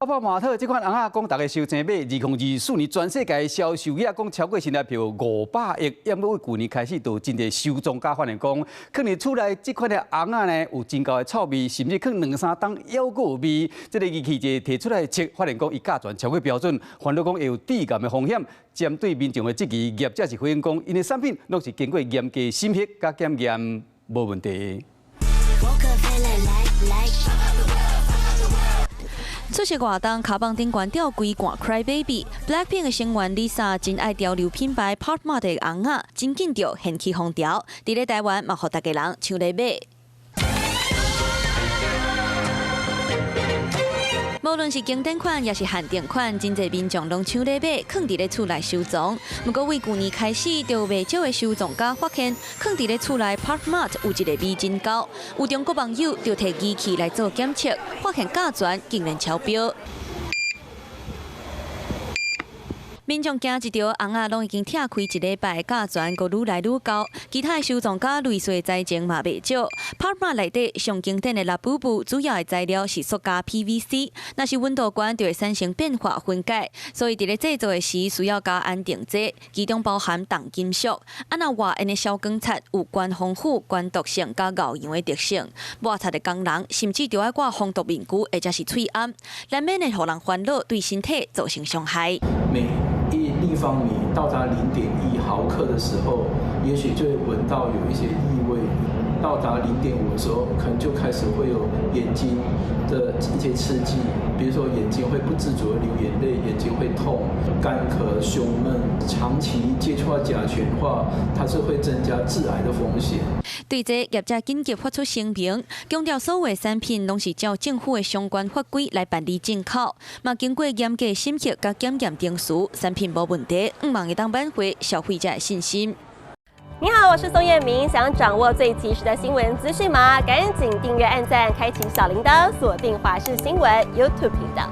泡泡瑪特這款尪仔講，逐家收錢買，2024年全世界銷售額講超過新台幣500億。毋過對舊年開始，就真濟收藏家發現講，囥佇厝內這款的尪仔呢，有真高的臭味，甚至囥兩三冬猶閣有味。這個儀器一提出來測，發現講伊甲醛超過標準，煩惱講會有致癌的風險。針對民眾的質疑，業者是回應講，𪜶的產品攏是經過嚴格審核佮檢驗，無問題。出席活動，跤舫頂懸吊規罐 Cry Baby，Blackpink 的成員 Lisa 真愛潮流品牌 Pop Mart 的尪仔，真緊就掀起風潮。佇咧台灣嘛，予逐家人搶咧買。無論是經典款，抑是限定款，真濟民眾攏搶咧買，囥佇咧厝內收藏。毋過，對舊年開始，就有袂少的收藏家發現，囥佇咧厝內 Pop Mart 有一个味真高。有中國網友就提儀器來做檢測，發現甲醛竟然超標。民眾驚一著，尪仔攏已經拆開一禮拜，甲醛閣愈來愈高。其他的收藏家類似的災情嘛袂少。Pop Mart 內底上經典的拉布布，主要的材料是塑膠 PVC，若是溫度懸就會產生變化分解，所以佇咧製作的時需要加安定劑，其中包含重金屬。啊，若活𪜶的消光漆有懸防腐、懸毒性佮熬揚的特性，抹漆的工人甚至著愛掛防毒面具或者是喙罨，難免會予人煩惱，對身體造成傷害。每1立方米到達0.1毫克的時候，也許就會聞到有一些異味；到達0.5的時候，可能就開始會有眼睛的一些刺激，比如說眼睛會不自主的流眼淚，眼睛會痛、乾咳、胸悶。長期接觸到甲醛的話，它是會增加致癌的風險。對這業者緊急發出聲明，強調所有產品攏是照政府的相關法規來辦理進口，嘛經過嚴格審核佮檢驗程序，產品無問題，向望會當挽回消費者的信心。你好，我是宋燕明，想掌握最及時的新聞資訊嗎？趕緊訂閱、按讚、開啟小鈴鐺，鎖定華視新聞 YouTube 頻道。